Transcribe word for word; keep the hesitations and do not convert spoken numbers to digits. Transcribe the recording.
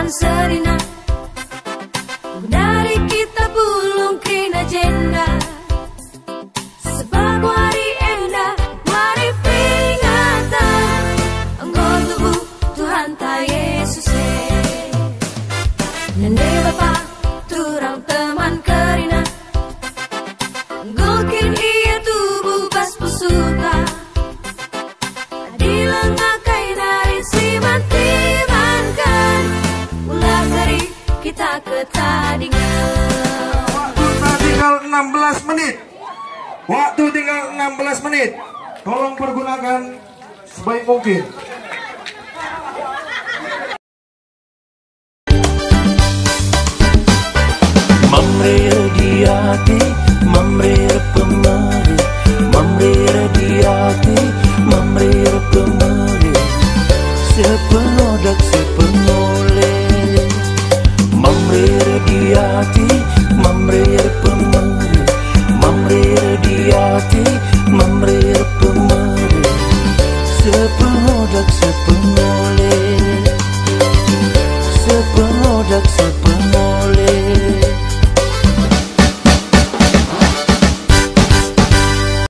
Senina, genari kita pulung kerina jenda. Sebab wari enda, wari peringatan, enggo tubuh Tuhanta Yesus e. Nande bapa, turang teman kerina, enggo kin ia tubuh bas pusuta. Adi langa kai nari si man tibanken, ula kari kita ketadingen. Waktu tinggal enam belas menit. Waktu tinggal enam belas menit. Tolong pergunakan sebaik mungkin. Mamre radiate, Mamre pemere, Mamre radiate, Mamre pemere. Sepenuh